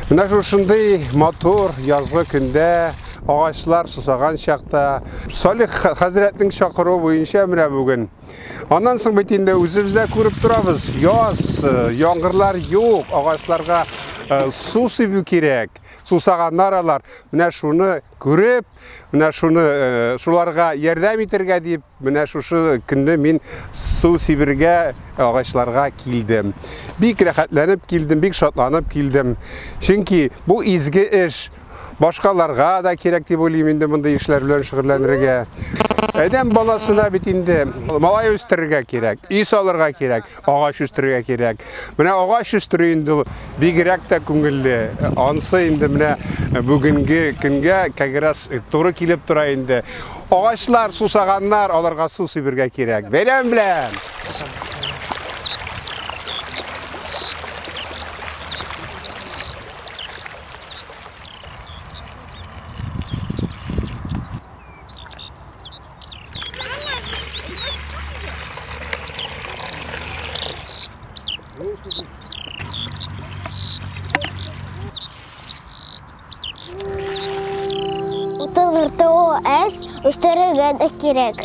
Менә шушындый матур язгы көндә, агачлар сусаган чакта, Салих хәзрәтнең чакыруы буенча менә бүген. Аннан соң бит инде үзебез дә күреп торабыз, яз, яңгырлар юк, агачларга су сибү кирәк. Сусаганнар алар. Менә шуны күреп, менә шуны шуларга ярдәм итәргә дип, менә шушы көнне мин су сибергә агачларга килдем. Бик рәхәтләнеп килдем, бик шатланып килдем. Чөнки бу изге эш. Башкаларга да кирәк дип уйлыйм инде мондый эшләр белән шөгыльләнергә. Адәм баласына бит инде малай үстерергә кирәк, өй салырга кирәк, агач үстерергә кирәк. Менә агач үстерү инде ул бигрәк тә күңелле. Ансы инде менә бүгенге көнгә как раз туры килеп тора инде. Агачлар сусаганнар, аларга су сибергә кирәк. Бәйрәм белән! Утырту әз үстерергә дә кирәк.